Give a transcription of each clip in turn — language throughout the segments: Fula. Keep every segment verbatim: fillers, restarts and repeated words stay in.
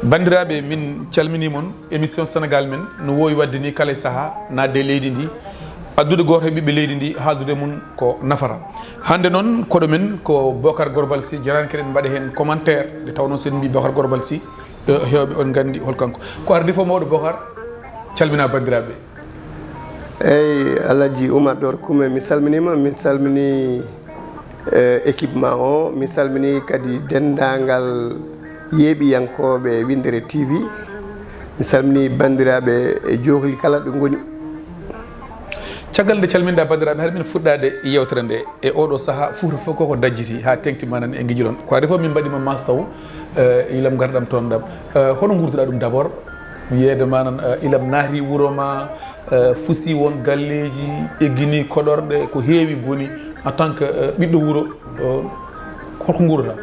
Banndiraaɓe, min calminii mon. Émission Sénégal men no woowi waɗde ni kala e sahaa, naatde e leydi ndi, addude gooto e ɓiɓɓe leydi ndi, haaldude mum ko nafata. Hannde noon, koɗo men ko Bocar Gorbal Sy, jarani kadi en mbaɗa heen commentaire, nde tawnoo so en mbii Bocar Gorbal Sy, eh, heewɓe on nganndi hol kanko. Ko ardi fof, mawɗo Bocar, calminaa banndiraaɓe. Eyi, Alhaji Oumar Doro Koumé, mi salminiima, min salminii, eh, équipe ma o, mi salminii kadi denndaangal yeeɓiyankooɓe Winndere T V, mi salminii banndiraaɓe e jookli kala ɗo ngoni. Caggal nde calminɗaa banndiraaɓe, haɗa min fuɗɗaade yewtere nde e oɗo sahaa, Fuuta fof koko dajjiti haa teŋti manan e ngijilon. Ko adii fof min mbaɗii ma mastaw, eh, ilam ngarɗam toon ɗam. Eh, hono nguurduɗaa ɗum d'abord? Yeeyde manan, eh, ilam naati wuro ma, eh, fusi won galleeji, egginii koɗorɗe, ko heewi boni en tant que, eh, ɓiɗɗo wuro, eh, holko nguurata?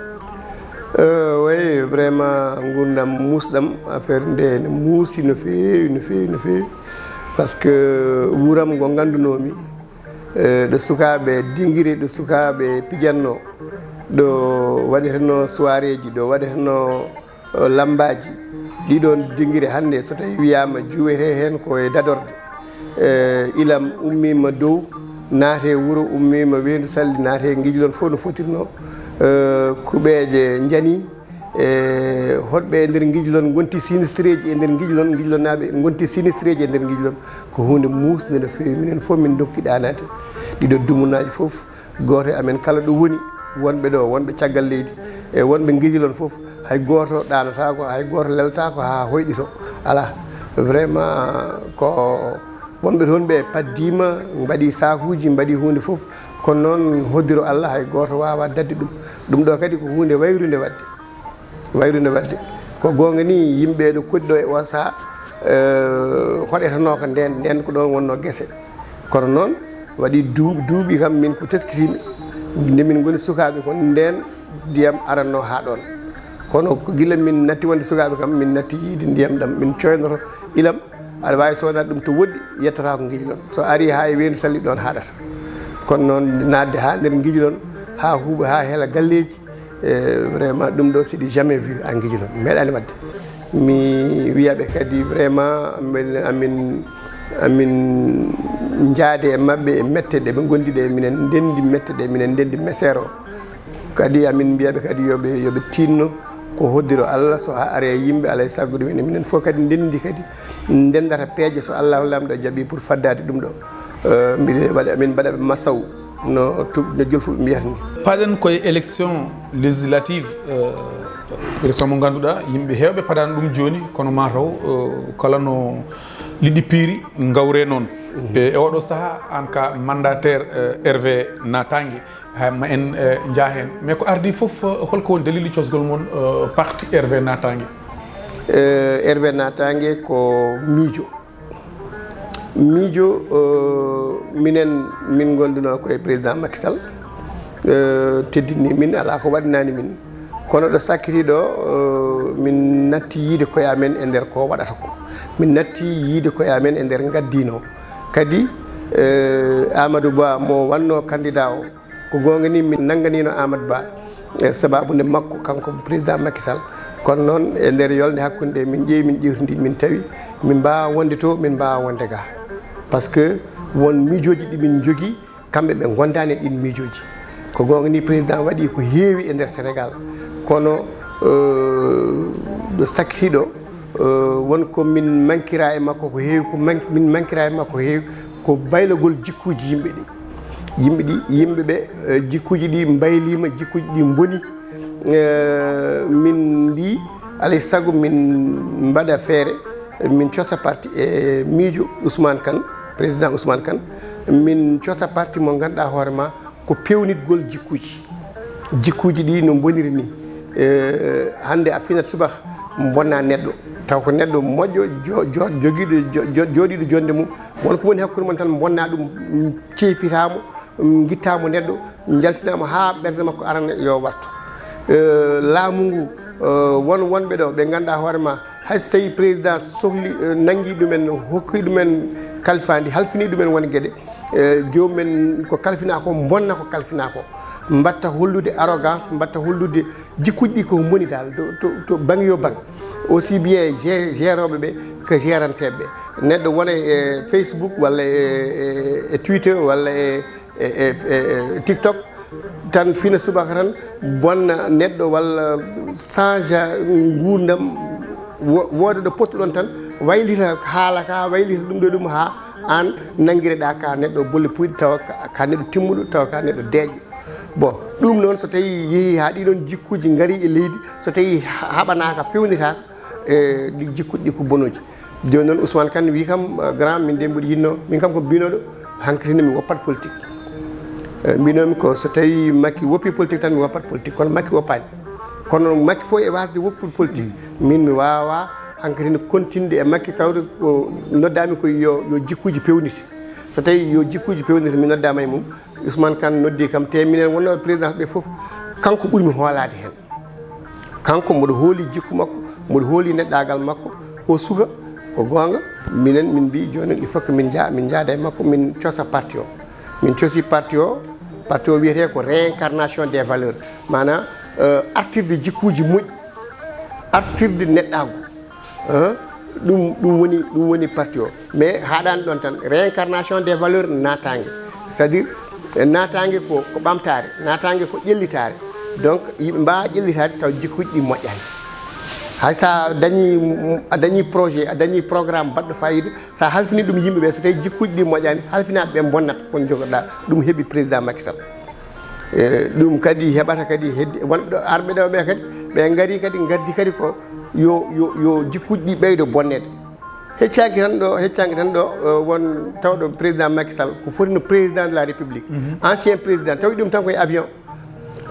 Eh, oui, vraiment, nguurndam muusɗam, affaire nde ne muusi no feewi, no feewi, no feewi. Parce que wuuram ngo nganndunoomi, eh, ɗo sukaaɓe dingiri, ɗo sukaaɓe pijanno, ɗo waɗeteno soiréeji, ɗo waɗeteno, eh, lammbaaji. Ɗiɗon dingiri hannde, so tawi wiyaama juwete heen ko e dadorde. Eh, ilam ummiima dow, naate wuro, ummiima weendu salli, naate ngijlon fof no fotirno. Eh, kuɓeeje njani, e hoɗɓe e nder ngijlon ngonti sinistreeji e nder ngijlon, ngijlonnaaɓe ngonti sinistreeji e nder ngijlon. Ko huunde muusnde no feewi. Minen fof min ndonki ɗaanaade. Ɗiɗo dumunaaji fof, gooto e amen kala ɗo woni, wonɓe ɗo, wonɓe caggal leydi, e wonɓe ngijlon fof, hay gooto ɗaanataako, hay gooto leltaako haa hoyɗito. Alaa. Vraiment, ko wonɓe toon ɓe paddiima, mbaɗi saakuuji, mbaɗi huunde fof. Kono noon, hoddiro Allah, hay gooto waawaa daɗde ɗum. Ɗum ɗo kadi ko huunde wayrunde waɗde. Wayrunde waɗde. Ko goonga ni, yimɓe ɗo koɗi ɗo e on sahaa, eh, hoɗetenoo ko ndeen, ndeen ko ɗoon wonnoo gese. Kono noon, waɗi du-, duuɓi kam min ko teskitiimi. Nde min ngoni sukaaɓe ko ndeen ndiyam aranno haa ɗoon. Kono ko gila min natti wonde sukaaɓe kam, min natti yiide ndiyam ɗam, min coynoto ilam. Aɗa waawi soodaade ɗum to woɗɗi, yettata ko ngijlon. So arii haa e weendu salli ɗoon haaɗata. Kono noon, naatde haa nder ngijlon, haa huuɓa, haa hela galleeji, e vraiment, ɗum ɗo, c'est du jamais vu en ngijlon. Meeɗaani waɗde. Mi wiya ɓe kadi, vraiment, amin, amin, amin njaade e maɓɓe e mette ɗe ɓe ngondi ɗe, minen ndenndi mette ɗe, minen ndenndi mesere o. Kadi amin mbiya ɓe kadi yo ɓe, yo ɓe tinno ko hoddiro Allah, so a ari e yimɓe, alay sago ɗum ene minen fof kadi ndenndi kadi, ndenndata peeje so Allahu Laamɗo jaɓi pour faddaade ɗum ɗo. Eh, mbiɗa waɗa, amin mbaɗa ɓe masaw no tu-, no jolfuɓe mbiyata ni. Paɗen koye élection législative, eh, élection mo ngannduɗaa yimɓe heewɓe paɗaani ɗum jooni, kono mataw, eh, kala no liɗɗi piiri ngawre noon. Mhm. E, e oɗo sahaa, aan ka mandataire, eh, Hervé Natangué, ha ma en, eh, njaa heen. Mais ko ardii fof, eh, holko woni dalilu cosgol mon, eh, parti Hervé Natangué? Eh, Hervé Natangué ko miijo. Miijo, eh, minen, min ngondunoo ko e président Macky Sall, eh, teddini min, alaa ko waɗnaani min. Kono ɗo sakkiti ɗo, eh, min natti yiide koye amen e nder ko waɗata ko. Min natti yiide koye amen e nder ngaddiino. Kadi, eh, Amadou Ba mo wannoo candidat o, ko goonga ni, min nannganiino Amadou Ba, e sababu nde makko, kanko président Macky Sall. Kono noon, e nder yolnde hakkunde, min ƴeewi, min ƴeewtidi, min tawi min mbaawa wonde to, min mbaawa wonde ga. Par ce que won miijooji ɗi min njogii, kamɓe ɓe ngondaani e ɗiin miijooji. Ko goonga ni, président waɗi ko heewi e nder Sénégal. Kono, eh, ɗo sakkiti ɗo, eh, won ko min mankira e makko ko heewi, ko mank-, min mankira e makko ko heewi, ko baylagol jikkuuji yimɓe ɗi. Yimɓe ɗi, yimɓe ɓe, eh, jikkuuji ɗi mbayliima, jikkuuji ɗi mboni. Eh, min mbii, alay sago min mbaɗa feere, min cosa parti e miijo Ousmane Kane, président Ousmane Kane, min cosa parti mo ngannduɗaa hoore ma ko peewnitgol jikkuuji. Jikkuuji ɗi no mboniri ni. Eh, hannde a finat subaka, mbonna neɗɗo. Taw ko neɗɗo moƴƴo, jo-, jo-, jogiiɗo, jo-, jo-, jooɗiiɗo jonde mum. Won ko woni hakkunde mon tan, mbonna ɗum, mm, ceefitaa mo, mm, ngittaa mo neɗɗo, njaltinaa mo haa ɓernde makko arana yo wattu. Eh, laamu ngu, eh, won wonɓe ɗo ɓe ngannduɗaa hoore ma, hay so tawii président sohli, eh, nanngi ɗumen, hokki ɗumen kalfaandi, halfini ɗumen won geɗe, eh, joomum en ko kalfinaa ko, mbonna ko kalfinaa ko. Mbatta hollude arrogance, mbatta hollude jikkuuji ɗi ko boni dal, to, to, to bange yo bange. Aussi bien gé-, gérooɓe ɓe que géranteeɓe ɓe. Neɗɗo wona e Facebook walla e, e, e Twitter walla e, e, e, e, e TikTok, tan fina subaka tan bonna neɗɗo walla change nguurndam, wo-, wooda ɗo pottuɗon tan, waylita haala ka, waylita ɗum ɗo ɗum haa aan nanngireɗaa ka neɗɗo bolle puyɗe, tawa ka, ka neɗɗo timmuɗo, tawa ka neɗɗo deeƴɗo. Bon, ɗum noon so tawi yehi haa ɗiɗon jikkuuji ngari e leydi, so tawi ha-, haɓanaaka, fewnitaaka, e ɗi jikkuuji ɗi ko bonuuji. Jooni noon Ousmane Kane wi kam, eh, grand, min de mboɗo yinnoo, min kam ko mbinooɗo, hankadi mi woppat politique. Eh, mbinoomi ko so tawi Macky woppi politique tan mi woppat politique, kono Macky woppaani. Kono Macky fof e wasde woppude politique. Min mi waawaa hankadi ne continde e Macky tawde ko noddaami ko yo, yo jikkuuji pewnite. So tawi yo jikkuuji pewnite, mi noddaama e mum. Ousmane Kane noddi kam, te minen wonnooɓe présidence ɓe fof, kanko ɓurmi hoolaade heen. Kanko mboɗo hooli jikku makko, mboɗo hooli neɗɗaagal makko, ko suka, ko goonga. Minen min mbi jooni il faut que min njaa, min njaada e makko, min cosa parti o. Min cosi parti o, parti o wiyetee ko réincarnation des valeurs. Maanaam, eh, artirde jikkuuji moƴƴi, artirde neɗɗaagu. Hein? Ɗum, ɗum woni, ɗum woni parti o. Mais haaɗaani ɗoon tan, réincarnation des valeurs naataange. C'est-à-dire, eh, naataange ko, ko ɓamtaare, naataange ko ƴellitaare. Donc, yimɓe mbaawa ƴellitaade taw jikkuuji ɗi moƴƴaani. Hay so a dañii, a dañii projet, a dañii programme baɗɗo fayida, so a halfinii ɗum yimɓe ɓe, so tawi jikkuuji ɗi moƴƴaani, halfinaaɓe ɓe mbonnat, kono jogoɗaa. Ɗum heɓi président Macky Sall. E, ɗum kadi heɓata kadi heddi, wonɓe ɗo, arɓe ɗo ɓe kadi, ɓe ngari kadi, ngaddi kadi ko yo, yo, yo jikkuuji ɗi ɓeydo bonneede. Heccaaki tan ɗo, heccaaki tan ɗo, eh, won tawɗo président Macky Sall, ko foti no président de la République, ancien président, tawi ɗum tan koye avion,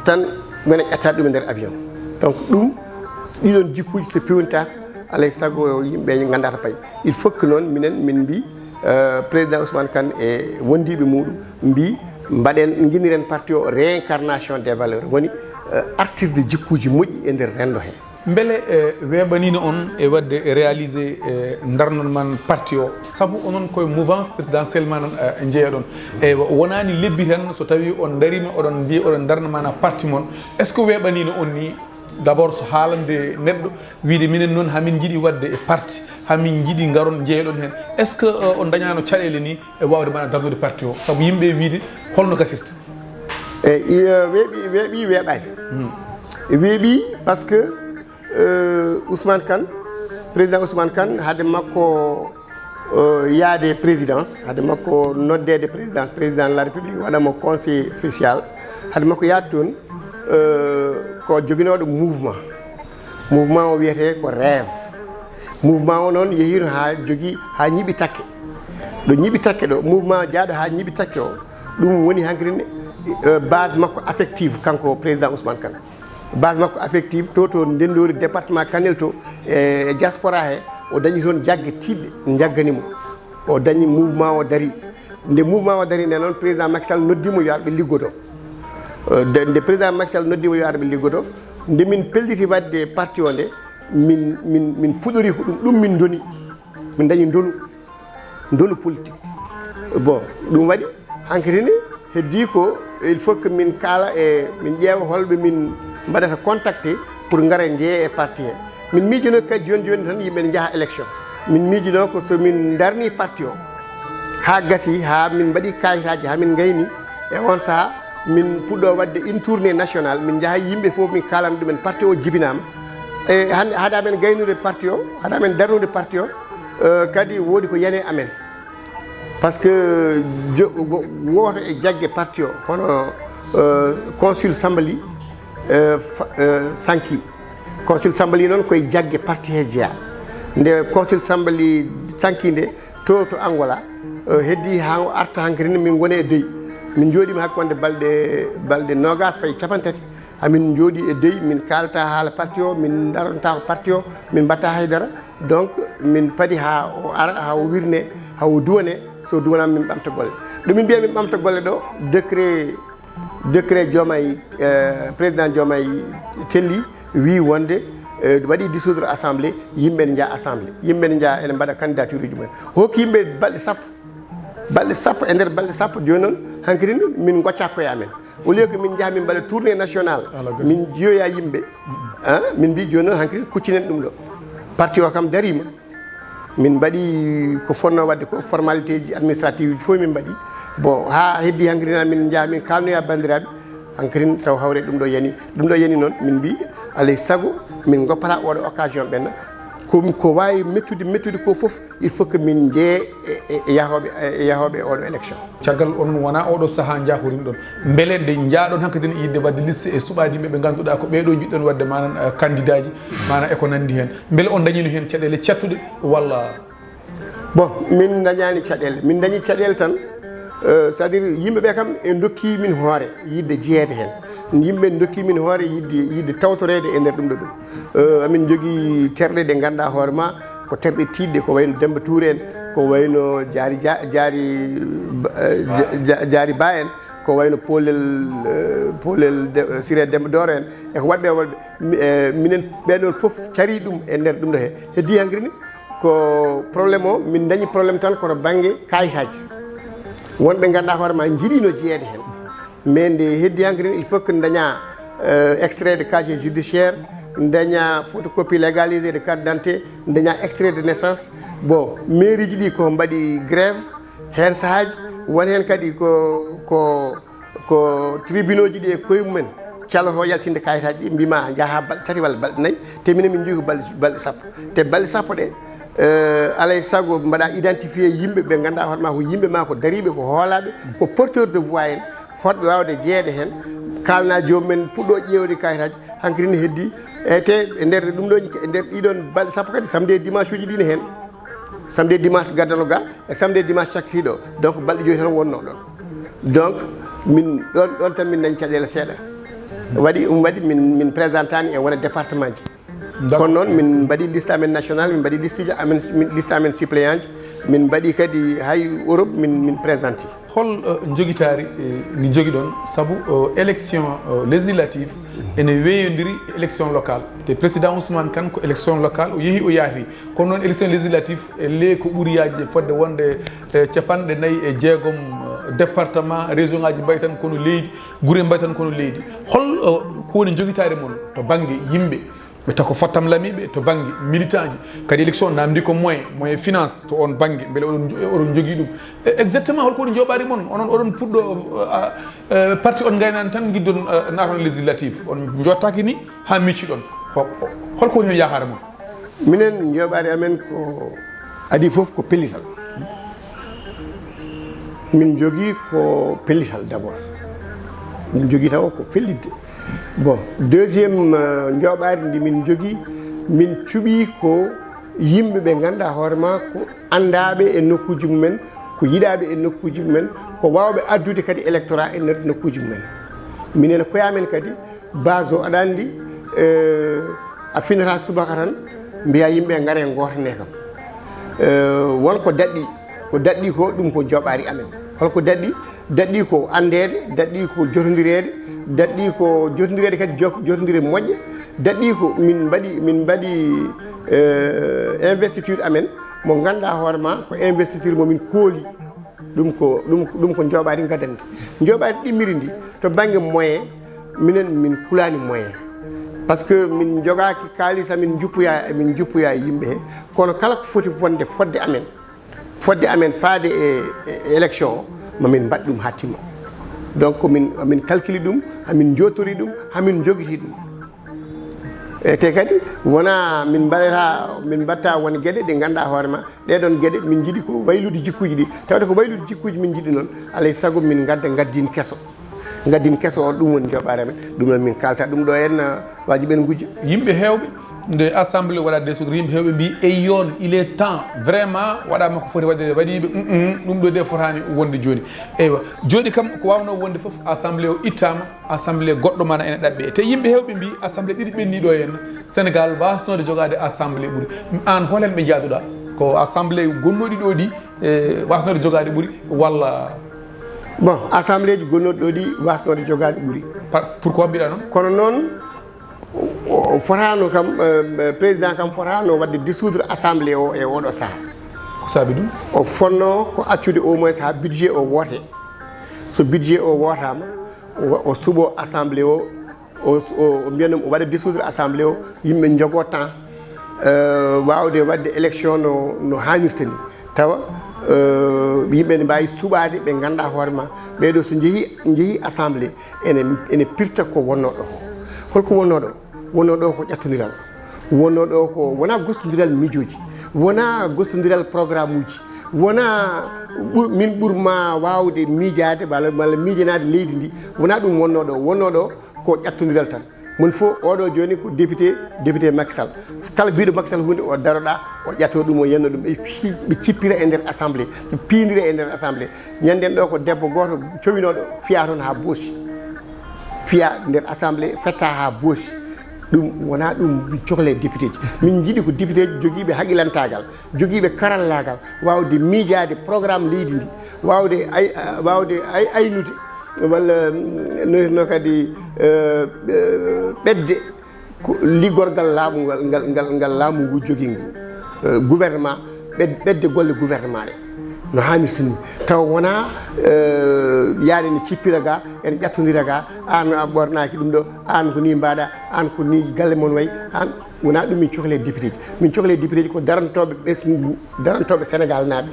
tan wona ƴetta ɗum e nder avion. Donc ɗum, ɗiɗon jikkuuji so pewnitaaka, alay sago yimɓe nganndaata payi. Il faut que noon minen min mbi, eh, président Ousmane Kane e wondiiɓe muɗum mbi, mbaɗen, nginniren parti o réincarnation des valeurs, woni, eh, artirde jikkuuji moƴƴi e nder renndo he. Mbele, eh, weeɓaniino on e waɗde réalisé, eh, ndarnon man parti o, sabu onon koye mouvance présidentielle manan, eh, njeyaɗon? Eywa, wonaani lebbi tan, so tawi on ndariima, oɗon mbiya oɗon ndarna mana parti mon, est ce que weeɓaniino on ni? D'abord, so haalande neɗɗo, wiide minen noon hamin njiɗi waɗde e parti, hamin njiɗi ngaron njeyaɗon heen. Est ce que, eh, on ndañaano caɗeele ni e waawde mana darnude parti o? Sabu yimɓe wiide holno gasirta? E, i-, eh, weeɓi, weeɓi, weeɓaani. Weeɓi parce que, eh, Ousmane Kane, président Ousmane Kane, hade makko, eh, yaade présidence, hade makko noddeede présidence, président de la République waɗa mo conseil spécial, hade makko yaade toon, eh, ko joginooɗo mouvement. Mouvement o wiyetee ko Rêve. Mouvement o noon yehiino haa jogi, haa ñiɓi takke. Ɗo ñiɓi takke ɗo, mouvement jaaɗo haa ñiɓi takke o, ɗum woni hankadi ne, eh, base makko affective, kanko président Ousmane Kane. Base makko affective to, to Ndenndori, département Kanel to, e diaspora he, o dañi toon jagge tiiɗɗe, jaggani mo. O dañi mouvement o dari. Nde mouvement o dari nde noon, président Macky Sall noddi mo yo ar ɓe liggodo. Eh, nde, nde président Macky Sall noddi mo yo ar ɓe liggodo, nde min pelliti waɗde parti o nde, min, min, min puɗɗori ko ɗum, ɗum min ndoni. Min dañi ndonu, ndonu politique. Bon, ɗum waɗi, hankadi ne, heddi ko, il faut que min kaala e min ƴeewa holɓe min mbaɗata contacté pour ngara njeeya e parti he. Min miijino kadi jooni jooni tan yimɓe ne njaha élection. Min miijino ko so min ndarni parti o, haa gasi, haa min mbaɗi kayitaaji, haa min ngayni, e on saha, min puɗɗo waɗde une tournée nationale, min njaha yimɓe fof, min kaalana ɗumen parti o jibinaama. E hannde, hade amen gaynude parti o, hade amen darnude parti o, eh, kadi woodi ko yani amen. Par ce que jo-, wo-, wooto e jagge parti o, hono, eh, consul Sambali, eh, fa-, eh, sanki. Consul Sambali noon koye jagge parti he jeyaa. Nde consul Sambali sanki nde, to, to Angola, eh, heddi haa o arta hankadi ne, min ngoni e dey. Min njooɗiima hakkunde balɗe, balɗe noogaas fayi cappanɗe tati. Hamin njooɗi e dey, min kaalata haala parti o, min ndaronta ko parti o, min mbatta haydara. Donc, min padi haa o ara, haa o wirne, haa o duwane, so duwanaama min ɓamta golle. Ɗo min mbiya min ɓamta golle ɗo, décret, décret Diomaye, eh, président Diomaye telli, wi wonde, eh, waɗi dissoudre assemblée, yimɓe ne njaha assemblée, yimɓe ne njaha ene mbaɗa candidature uji mumen. Hokki yimɓe balɗe sappo, balɗe sappo, e nder balɗe sappo jooni noon, hankadi min ngocca koye amen. Au lieu que min njaha min mbaɗa tournée nationale, min jiyoya yimɓe, ah, min mbi jooni noon hanki kuccinen ɗum ɗo. Parti o kam dariima. Min mbaɗi ko fonnoo waɗde ko, formalité ji administrative ji fof min mbaɗi. Bon, haa heddi hanki noon min njaha min kaalnoya banndiraaɓe, hanki taw hawre ɗum ɗo yani. Ɗum ɗo yani noon min mbi alay sago min ngoppata oɗo occasion ɓenna. Ko, ko waawi mettude, mettude ko fof, il faut que min njeye e, e, e yahooɓe, e yahooɓe e oɗo élection. Caggal onon wona oɗo sahaa njahorin ɗon. Mbele nde njaaɗon hankadi ne yiɗde waɗde liste e suɓaade yimɓe ɓe ngannduɗaa ko ɓeeɗo njiɗɗon waɗde manan, eh, candidat ji, manan e ko nanndi heen. Mbele on dañino heen caɗeele cattuɗe walla? Bon, min dañaani caɗeele. Min dañi caɗeele tan, eh, c'est-à-dire yimɓe ɓe kam e ndokki min hoore yiɗde jeyeede heen. Yimɓe ndokki min hoore yiɗde, yiɗde tawtoreede e nder ɗum ɗo ɗum. Eh, amin njogii terɗe ɗe ngannduɗaa hoore ma, ko terɗe tiiɗɗe, ko wayno Demba Touré en, ko wayno Jaari Ja-, Jaari Ba-, eh, Ja-, Ja-, Jaari Ba en, ko wayno Poolel, eh, Poolel De-, Siré Demba Dooro en, e ko waɗɓe e waɗɓe. Mi-, eh, minen ɓee ɗoon fof carii ɗum e nder ɗum ɗo he. Heddii hankadi ni ko problème o, min dañi problème tan kono bannge kayitaaji. Wonɓe ngannduɗaa hoore ma njiɗino jeyeede heen. Mais nde heddi hankadi, il faut que daña, euh, extrait de casier judiciaire, daña photocopie légalisée de carte d'identité, daña extrait de naissance. Bon, mairie ji ɗi ko mbaɗi grève, heen sahaaji, won heen kadi ko, ko, ko tribunaux ji ɗi e koye mumen caloto yaltinde kayitaaji ɗi, mbima jaha balɗe tati walla balɗe nayi, te minen min jogii ko balɗe, balɗe sappo. Te balɗe sappo ɗe, euh, alay sago mbaɗa identifié yimɓe ɓe ngannduɗaa hoore ma ko yimɓe ma ko dariiɓe, ko hoolaaɓe, ko porteur de voix en, fotɓe waawde jeyeede heen, kaalna joomum en puɗɗo ƴeewde kayitaaji, hankadi ne heddii. E te e nder ɗum ɗo, e nder ɗiɗon balɗe sappo kadi, samedi e dimanche uji ɗi ne heen. Samedi e dimanche gaddano ga, e samedi e dimanche cakkitiiɗo. Donc balɗe joyi tan wonno ɗon. Donc min ɗon, ɗon tan min dañi caɗeele seeɗa. Waɗi, ɗum waɗi min, min présentani e wona département ji. D'accord. Kono noon min mbaɗi liste amen national, min mbaɗi liste amen, min liste amen suppléant, min mbaɗi kadi hay Europe min, min présenti. Hol, eh, njogitaari, eh, ndi njogiɗon? Sabu, eh, élection, eh, législative ene weeyondiri e élection locale. Te président Ousmane Kane ko élection locale o yehi o yaati. Kono noon élection législative e le ko ɓuri yaajde fodde wonde, eh, capanɗe nayi e jeegom, eh, département, région ngaji mbayi tan kono leydi, gure mbayi tan kono leydi. Hol, eh, ko woni njogitaari mon to bannge yimɓe? Ɓe taw ko fottam lamiiɓe to bannge militant ji. Kadi élection namdi ko moyen, moyen finance to on bannge. Mbele oɗon njo-, oɗon njogii ɗum? E, exactement, hol ko woni njooɓaari mon? Onon, oɗon puɗɗo, uh, uh, parti on ngaynaani tan ngiddon, uh, naaton législative. On njottaaki ni haa micciɗon. Ho-, ho-, hol ko woni heen yaakaare mon? Minen njooɓaari amen ko adii fof ko pellital. Min njogii ko pellital d'abord. Min njogii taw ko fellitde. Bon, deuxième, euh, njooɓaari ndi min njogii, min cuɓii ko yimɓe ɓe ngannduɗaa hoore ma ko anndaaɓe e nokkuuji mumen, ko yiɗaaɓe e nokkuuji mumen, ko waawɓe addude kadi électorat e nder nokkuuji mumen. Minen koye amen kadi, base o aɗa anndi, euh, a finata subaka tan, mbiya yimɓe ngare ngootane kam. Eh, won ko daɗɗi, ko daɗɗi ko ɗum ko njooɓaari amen. Holko daɗɗi? Daɗɗi ko anndeede, daɗɗi ko jotondireede, daɗɗi ko jotondireede kadi jok-, jotondire moƴƴe. Daɗɗi ko min mbaɗi, min mbaɗi, eh, investiture amen mo ngannduɗaa hoore ma ko investiture mo min kooli. Ɗum ko, ɗum, ɗum ko njooɓaari ngaddanndi. Njooɓaari ɗimmiri ndi to bannge moyen, minen min kulaani moyen. Par ce que min njogaaki kaalis amin njuppoya, min njuppoya yimɓe he. Kono kala ko foti wonde fodde amen, fodde amen faade e, e élection o, ma min mbaɗ ɗum haa timma. Donc ko min, amin calculi ɗum, amin njootori ɗum, amin njogiti ɗum. E te kadi wona min mbaɗata, min mbatta won geɗe ɗe ngannduɗaa hoore ma, ɗee ɗoon geɗe min njiɗi ko waylude jikkuuji ɗi. Tawde ko waylude jikkuuji min njiɗi noon, alay sago min ngadda ngaddin keso. Ngaddin keso o, ɗum woni njooɓaari amen. Ɗum noon min kaalta ɗum ɗo en, uh, waajibi en ngujja. Yimɓe heewɓe nde assemblée waɗa dissoudre, yimɓe heewɓe mbi, "Eyi yoon, il est temps, vraiment, waɗaama ko foti waɗde, waɗiiɓe, mm, mm, ɗum ɗo de fotaani wonde jooni." Eywa, jooni kam ko waawnoo wonde fof, assemblée o ittaama, assemblée goɗɗo mana ene ɗaɓɓe. Te yimɓe heewɓe mbi assemblée ɗiɗi ɓenni ɗo henna, Sénégal wasnode jogaade assemblée ɓuri. Aan hol hen ɓe njaaduɗaa? Ko assemblée gonnooɗi ɗo ɗi, e, wasnode jogaade ɓuri walla? Bon, assemblée ji gonnooɗi ɗo ɗi wasnode jogaade ɓuri. Pa-, pourquoi mbiɗa noon? Kono noon, o, o fotaano kam, eh, président kam fotaano waɗde dissoudre assemblée o e oɗo saha. Ko saabi ɗum? O fonnoo ko accude au moins haa budget o woote. So budget o wootaama, O, o suɓo assemblée o, o, o, o mbiya ɗum o waɗa dissoudre assemblée o, yimɓe njogoo temps, euh, waawde waɗde élection no, no haanirta ni. Tawa, euh, yimɓe ne mbaawi suɓaade, ɓe nganndaa hoore ma. Ɓee ɗoo so njehi, njehi assemblée, ene, ene pirta ko wonnoo ɗo ko. Holko wonnoo ɗo? Wonnoo ɗo ko ƴattondiral. Wonnoo ɗo ko wonaa gostondiral miijooji, wonaa gostondiral programme uji, wonaa ɓur-, min ɓur ma waawde miijaade walla, walla miijanaade leydi ndi. Wonaa ɗum wonnoo ɗo. Wonnoo ɗo ko ƴattondiral tan. Mon fof, oɗo jooni ko député, député Macky Sall. Kala biiɗo Macky Sall huunde, o daroɗa, o ƴatto ɗum, o yenno ɗum. Ɓe ci-, ɓe cippira e nder assemblée, ɓe piindira e nder assemblée. Ñanden ɗo ko debbo gooto cowinooɗo, fiya toon haa boosi. Fiya nder assemblée, fetta haa boosi. Ɗum wonaa ɗum min cohlee député ji. Min njiɗi ko député ji jogiiɓe haqilantaagal, jogiiɓe karallaagal, waawde miijaade programme leydi ndi, waawde ay-, waawde ay-, aynude, walla, mm, no, no kadi, eh, eh, ɓetde ko liggorgal laamu ngal, ngal, ngal, ngal laamu ngu jogii ngu, eh, gouvernement, ɓed-, ɓetde golle gouvernement ɗe no haanirta ni. Tawa wonaa, eh, yaade ne cippira ga, ene ƴattondira ga, aan a ɓornaaki ɗum ɗo, aan ko ni mbaɗa, aan ko ni galle mon wayi, aan. Wonaa ɗum min cohlee député ji. Min cohlee député ji ko darantooɓe ɓesngu, darantooɓe Sénégal naaɓe,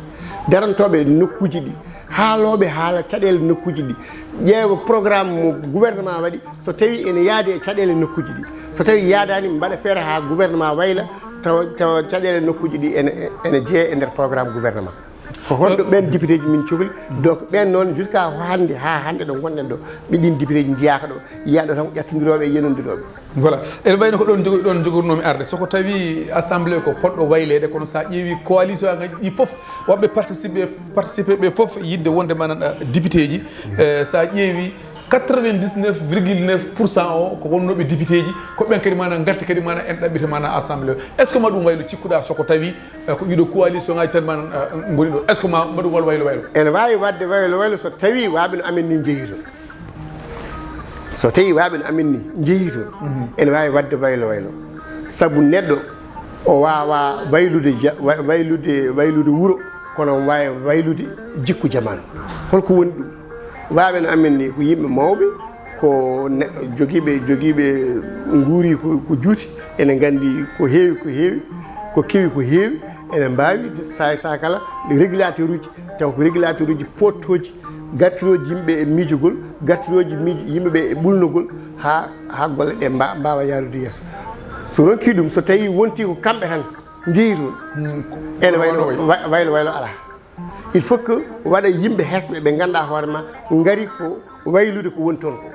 darantooɓe nokkuuji ɗi, haalooɓe haala caɗeele nokkuuji ɗi, ƴeewa programme mo gouvernement waɗi, so tawii ene yaadi e caɗeele nokkuuji ɗi. So tawii yaadaani, mbaɗa feere haa gouvernement wayla, tawa, tawa caɗeele nokkuuji ɗi ene, ene jeeya e nder programme gouvernement. Ko honɗo ɓeen député ji min cohli? Donc, ɓeen noon, jusqu'à hannde, haa hannde ɗo ngonɗen ɗo, ɓe ɗiin député ji njiyaaka ɗo, yiyaa ɗo tan ko ƴattondirooɓe e yenondirooɓe. Voilà. Ene wayno ko ɗon jogo-, ɗon jogornoomi arde. So ko tawi assemblée ko poɗɗo wayleede, kono so a ƴeewi coalition ngaji ɗi fof, waɗɓe participer, participer ɓe fof yiɗde wonde manan, eh, député ji, eh, so a ƴeewi quatre-vingt-dix-neuf virgule neuf pour cent o ko wonnooɓe député ji, ko ɓen kadi manan ngarti kadi manan en ɗaɓɓita manan assemblée o. Est-ce que ma ɗum waylo cikkuɗa so ko tawi, eh, ko ɗiɗo coalition ngaji tan manan, eh, ngoni ɗo? Est-ce que ma, ma ɗum wal waylo waylo? Ene waawi waɗde waylo waylo so tawi waaɓe no amen ni njehi toon. So tawi waaɓe no amen ni njehi toon, ene waawi waɗde waylo waylo. Sabu neɗɗo o waawaa waylude ja-, wa-, waylude, waylude wuro, kono omo waawi waylude jikku jamaanu. Holko woni ɗum? Waaɓe no amen ni ko yimɓe mawɓe, ko neɗɗo jogiiɓe, jogiiɓe nguuri ko, ko juuti, ene nganndi ko heewi, ko heewi, ko kewi, ko heewi, ene mbaawi saay saay kala régulateur uji, taw ko régulateur uji pooɗtooji, gartirooji yimɓe e miijogol, gartirooji miij-, yimɓe ɓe e ɓulnogol, haa, haa golle ɗe mba-, mbaawa yaarude yeeso. So ronkii ɗum, so tawii wontii ko kamɓe tan njehi toon, ene waylo, wa-, waylo, waylo alaa. Il faut que waɗa yimɓe hesɓe ɓe nganndaa hoore ma, ngari ko waylude ko woni toon ko.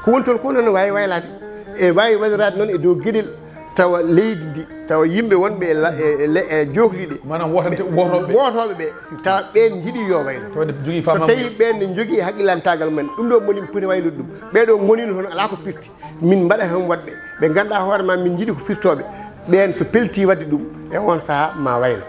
Ko woni toon ko noon ne waawi waylaade. E waawi wayloraade noon e dow geɗel tawa leydi ndi, tawa yimɓe wonɓe e la-, e, e le-, e joohliɗe. Maanaam wootante, wootooɓe. Wootooɓe ɓe, tawa ɓeen njiɗi yo waylo. Tawa ɓe njogii. So faamamuya. Tawi ɓeen ne njogii haqilantaagal mumen, ɗum ɗo moni poti waylude ɗum. Ɓee ɗo ngoniino toon alaa ko pirti. Min mbaɗa heen waɗɓe. Ɓe nganndaa hoore ma, min njiɗi ko firtooɓe. Ɓeen so peltii waɗde ɗum, e oon sahaa ma waylo.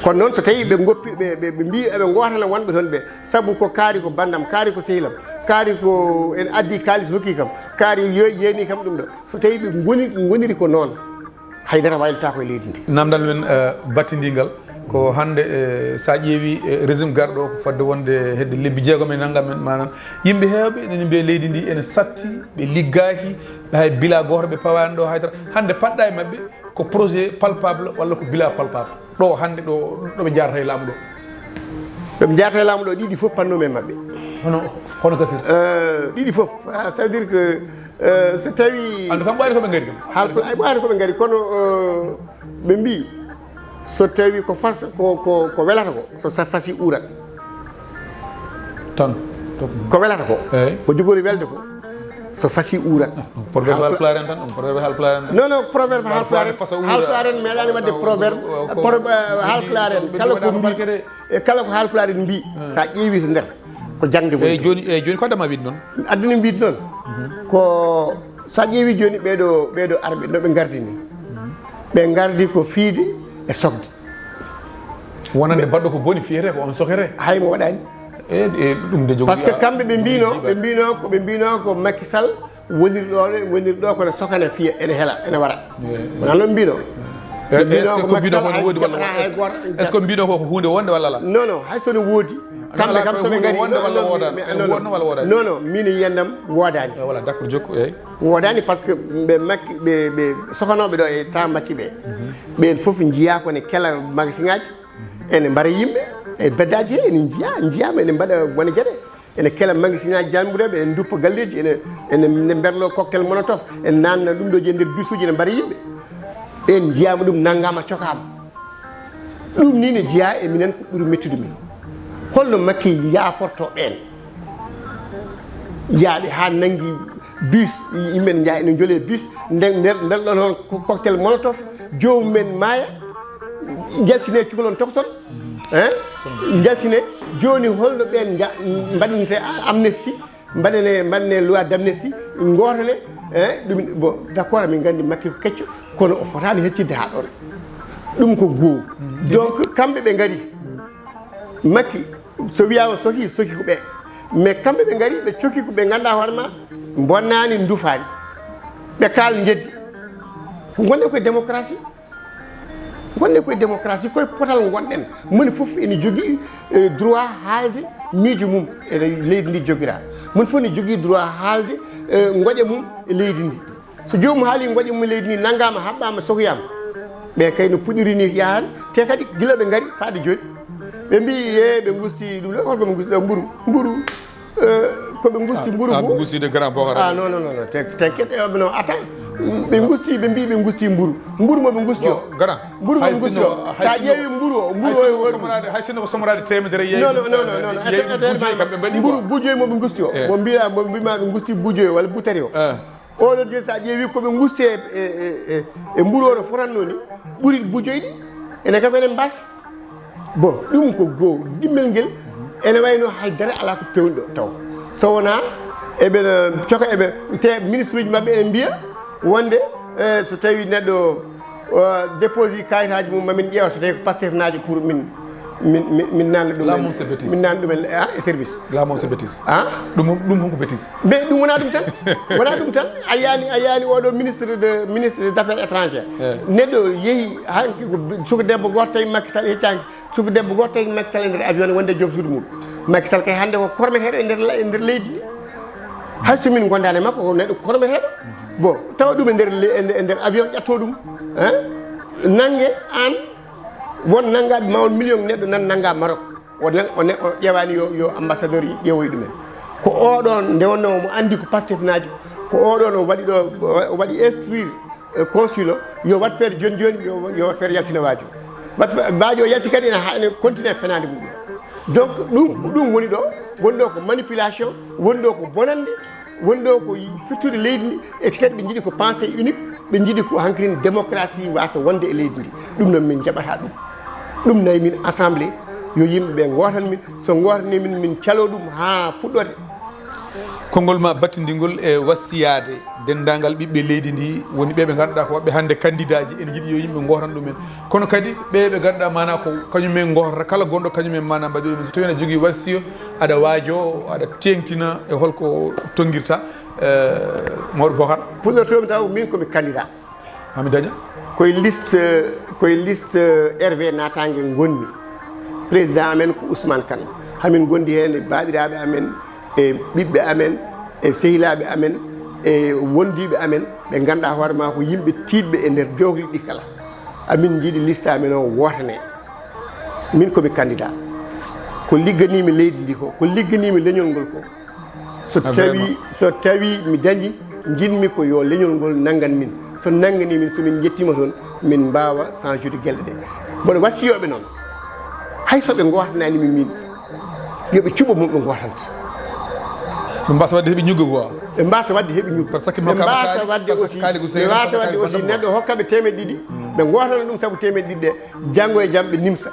Kono noon so tawii ɓe ngoppi, ɓe, ɓe, ɓe mbii eɓe ngootana wonɓe toon ɓe, sabu ko kaari ko banndam, kaari ko sehilam, kaari ko ene addi kaalis hokki kam, kaari yo-, yeeni kam ɗum ɗo. So tawii ɓe ngoni, ngoniri ko noon, haydara waylotaako e leydi ndi. Namdal men, eh, battindiingal ko hannde, eh, so a ƴeewi, eh, régime garɗo o ko fodde wonde hedde lebbi jeegom e nanngam en, maanaam yimɓe heewɓe ene mbiya leydi ndi ene satti, ɓe liggaaki, ɓe hay bila gooto ɓe pawaani ɗo haydara. Hannde paɗɗa e maɓɓe ko projet palpable walla ko bila palpable. Ɗo hannde ɗo, ɗo ɓe njaarata e laamu ɗo. Ɗo ɓe njaarata e laamu ɗo, ɗiɗi fof pannoomi e maɓɓe. Hono, hono gasirta? Euh, ɗiɗi fof. Ah, ça veut dire que, euh, so tawi. Andu kam ɓwaari ko ɓe ngari kam. Haal ko, ay, ɓwaari ko ɓe ngari, kono, euh, ɓe mbii, so tawi ko fas, ko, ko, ko welata ko, so sa fasi uurat. Tan. Ko welata ko. Eey. Ko jogori welde ko. So fasi uurat. Ah, ɗum proverbe Haalpulaar en tan, ɗum proverbe Haalpulaar en tan. Non, non, proverbe Haalpulaar en, Haalpulaar en meeɗaani waɗde proverbe, pro-, eh, Haalpulaar en. Kala ko mbii, e kala ko Haalpulaar en mbii, so a ƴeewi to nder, ko jaŋde woni. Eey, jooni, eey, jooni ko adda ma wiide noon? Addani mbiide noon. Ko so a ƴeewi jooni ɓeeɗo, ɓeeɗo arɓe, no ɓe ngardi ni. Ɓe ngardi ko fiide e sokde. Wonande baɗɗo ko boni, fiyete ko on sokete. Hay mo waɗaani. E, e, ɗum de jogo. Parce que kamɓe ɓe mbino, ɓe mbino ko, ɓe mbino ko Macky Sall woniri ɗo, woniri ɗo kono sokana fiya, ene hela, ene wara. Wona noon mbino. Est-ce que mbiɗo ko no woodi walla est-ce que mbiɗo ko ko huunde wonde walla ala? Non, non, hay sono woodi. Kamɓe kam soɓe ngari wonde walla woodani? Non, non, non, non, min yiyandam woodani. Voilà, d'accord, jokku, eyi. Woodani parce que ɓe makki ɓe ɓe sokanooɓe ɗo e temps makki ɓe, ɓeen fof njiyaa ko ne kela magasin aji, ene mbara yimɓe e beddaji he, ene njiyaa njiyaama ene mbaɗa wone geɗe. Ene kela magasin aji jambureɓe, ene duppa galleji, ene ene mberlo cocktail monotof, ene nanna ɗum ɗo je nder bisuji, ene mbara yimɓe. En jiyama ɗum, nanngama, cokama. Ɗum ni ne jeeya e minen, ko ɓuri mettude min. Holno Makki yaaforto ɓeen? Yaaɓe haa nanngi bus, yimɓe ne njaha ene njole bus, nder nder ɗon hol cocktail monotof, joomum en maaya, njaltine cukalon tokson, hein? Njaltine. Jooni holno ɓeen mbaɗnete amnesty? Mbaɗene mbaɗene loi d'amnesty, gootane. Eh, ɗum bon, d'accord, min nganndi Makki ko kecco, kono o fotaani heccitde haa ɗoon. Ɗum ko goo. Donc kamɓe ɓe ngari, Makki, so wiyaama soki, soki ko ɓe. Mais kamɓe ɓe ngari, ɓe coki ko ɓe nganndaa hoore ma, bonnaani, ndufaani. Ɓe kaal njeddi. Ko ngonɗen koye démocratie. Ngonɗen koye démocratie, koye potal ngonɗen. Moni fof ene jogii, eh, droit haalde miijo mum e leydi ndi jogiraa. Moni fof ene jogii droit haalde, eh, ngoƴa mum e leydi ndi. So joomum haali ngoƴa mum e leydi ndi, nanngaama, haɓɓaama, sokoyaama, ɓe kay no puɗɗiri ni yahan. Te kadi gila ɓe ngari faade jooni, ɓe mbii, "Ye, ɓe ngusti ɗum ɗo, holko ɓe ngusti ɗo? Mburu, mburu." Eh, ko ɓe ngusti mburu. Ah, ɓe ngusti de grand Bokar. Ah, non, non, non, non. Te, te kete, eh, non, attends. Ɓe ngusti, ɓe mbii ɓe ngusti mburu. Mburu mo ɓe ngusti o. Bon, grand. Mburu mo ɓe ngusti o. Sa ƴeewi mburu o, mburu o, hay sinno ko somraade, hay sinno ko somraade teemedere yeeyi. Non, non, non, non, non. Yeeyi bujoy kamɓe mbaɗi mburu quoi. Bujoy mo ɓe ngusti o. Eh. Mo mbiya, mo mbima ɓe ngusti bujoy walla butari o. Eh. Oɗo jooni, so a ƴeewi ko ɓe ngusti e, e, e, e mburu o no fotanno ni, ɓuri bujoyɗi, enen kam enen mbaasi. Bon, ɗum ko goo, dimmel ngel ene wayno haydara alaa ko peewni ɗo taw. So wonaa eɓe no coka, eɓe te ministre uji maɓɓe ene mbiya wonde, eh, so tawi neɗɗo o déposé kayitaaji mum, mamin ƴeewa so tawi ko Pastef naajo pour min, min, min, min nanna ɗum. Là moom, c'est bêtise. Min nanna ɗum e, ah, e service. Là moom, c'est bêtise. Ah? Ɗum, ɗum hon ko bêtise. Mais ɗum wonaa ɗum tan. Wonaa ɗum tan. A yiyani, a yiyani oɗo ministre de, ministre des affaires étrangères. Eh. Neɗɗo yehi hanki ko suka debbo gooto tawi Macky Sall heccanki. Suka debbo gooto tawi Macky Sall e nder avion ne wonde joom suudu mum. Macky Sall kay hannde ko kormeteeɗo e nder la-, e nder leydi ndi. Hay so min gondaani e makko, ko neɗɗo kormeteeɗo. Bon, tawa ɗum e nder le-, e nder, e nder avion, ƴatto ɗum. Hein? Nannge aan, won nanngaaɓe ma on million neɗɗo nan nannga Maroc. O nan-, o ne-, o ƴeewaani yo, yo ambassadeur ƴeewoy ɗumen. Ko oɗon nde wonnoo mo anndi ko Pastef naajo, ko oɗon o waɗi ɗo, o waɗi instruire, eh, consul o, yo wat feere jooni jooni, yo, yo wat feere yaltina waajo. Wat fe-, waajo o yalti kadi ene ha-, ene continue e fenaande muɗum. Donc ɗum, ko ɗum woni ɗo, woni ɗo ko manipulation, woni ɗo ko bonannde, woni ɗo ko firtude leydi ndi, e kadi ɓe njiɗi ko pensée unique, ɓe njiɗi ko hankirin démocratie wasa wonde e leydi ndi. Ɗum noon min jaɓata ɗum. Ɗum nayi min assemblée, yo yimɓe ɓe gootan min, so gootani min, min calo ɗum haa fuɗɗode. Konngol ma battindiingol e wasiyaade denndaangal ɓiɓɓe leydi ndi, woni ɓe ɓe ngannduɗaa ko waɗɓe hannde kandidaaji, ene njiɗi yo yimɓe ngootan ɗumen. Kono kadi ɓe ɓe ngannduɗaa maanaa ko kañum en ngootata, kala gonɗo kañum en maanaa mbaɗi ɗum. So tawii aɗa jogii wasiyo, aɗa waajo, aɗa teeŋtina e holko tonngirta, eh, mawɗo Bokar? Puɗɗortoomi taw min ko mi candidat. Haa mi daña? Koye liste, koye liste R V naataange ngonmi. Président amen ko Ousmane Kane. Hamin ngondi heen e baaɗiraaɓe amen, e ɓiɓɓe amen, e sehilaaɓe amen, e wondiiɓe amen, ɓe ngannduɗaa hoore maa ko yimɓe tiiɗɓe e nder jowli ɗi kala. Amin njiɗi liste amen o wootane. Min ko mi candidat. Ko ligganiimi leydi ndi ko, ko ligganiimi leñol ngol ko. So tawi, so tawi mi dañi, njiɗmi ko yo leñol ngol nanngan min. So nannganii min, so min njettiima toon, min mbaawa change-ude geɗe ɗe. Mboɗo wasiyooɓe noon, hay so ɓe ngootanaani mi min, yo ɓe cuɓo mo ɓe ngootanta. Ɓe mbasa waɗde heɓe ñuggo quoi. Ɓe mbasa waɗde heɓe ñuggo. Par ce que ɓe mbasa waɗde aussi, ɓe mbasa waɗde aussi neɗɗo hokka ɓe teemeɗɗe ɗiɗi, ɓe ngootana ɗum sabu teemeɗɗe ɗiɗi ɗe, janngo e jam ɓe nimsa.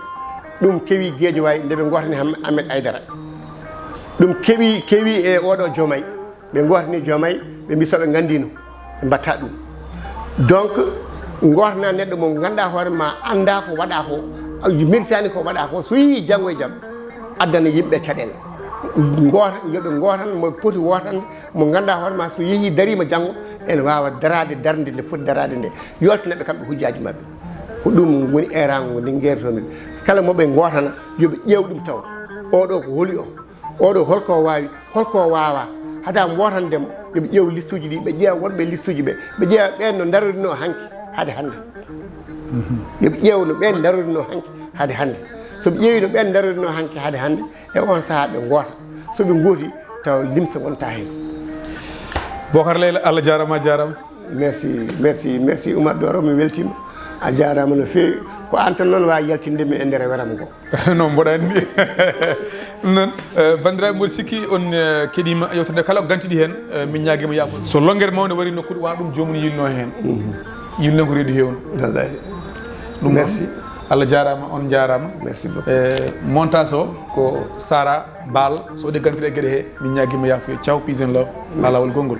Ɗum kewi Guédiawaye nde ɓe ngootani Ham-, Ahmed Aïdara. Ɗum kewi, kewi e oɗo Diomaye. Ɓe ngootani Diomaye, ɓe mbi so ɓe nganndino, ɓe mbatta ɗum. Donc, ngootana neɗɗo mo ngannduɗaa hoore ma, annda ko waɗa ko, a méritaani ko waɗa ko, so yehi janngo e jam, addana yimɓe caɗeele. Ngoota, yo ɓe ngootan mo poti wootande, mo ngannduɗaa hoore ma, so yehi dariima janngo, ene waawa daraade darnde nde foti daraade nde, yoltana ɓe kamɓe hujjaaji maɓɓe. Ko ɗum woni eeraango ngo, nde ngeertoomi. Kala mo ɓe ngootana, yo ɓe ƴeew ɗum tawa. Oɗo ko holi o? Oɗo holko o waawi, holko o waawaa? Hade am wootande mo, yo ɓe ƴeew listuuji ɗi, ɓe ƴeewa wonɓe listuuji ɓe, ɓe ƴeewa ɓeen no ndarorinoo hanki hade hannde. Yo ɓe ƴeew no ɓeen ndarorinoo hanki hade hannde. So ɓe ƴeewi no ɓeen ndarorinoo hanki hade hannde, e oon sahaa ɓe ngoota. So ɓe ngooti, taw limse wonta heen. Bokar Leyla, Allah jaaraama, a jaaraama. Merci, merci, merci Oumar Doro, mi weltiima. A jaaraama no feewi. Ko aan tan noon waawi yaltinde mi e nder weram ngo. No mboɗa anndi. Ɗum noon, eh, banndiraaɓe, mboɗo sikki on, eh, keɗiima yewtere nde. Kala ko ganti ɗi heen, eh, min ñaagiima yaafo. So longere mawnde wari nokkude, wona ɗum joomum yilno heen. Mhm. Yilno ko reedu heewno. Wallahi. Ɗum noon, merci. Allah jaaraama, on njaaraama. Merci beaucoup. Eh, montage o ko Sara Baal, so waɗi gantiɗe e geɗe he, min ñaagiima yaafuya. Ciao, peace and love. Maa laawol gonngol.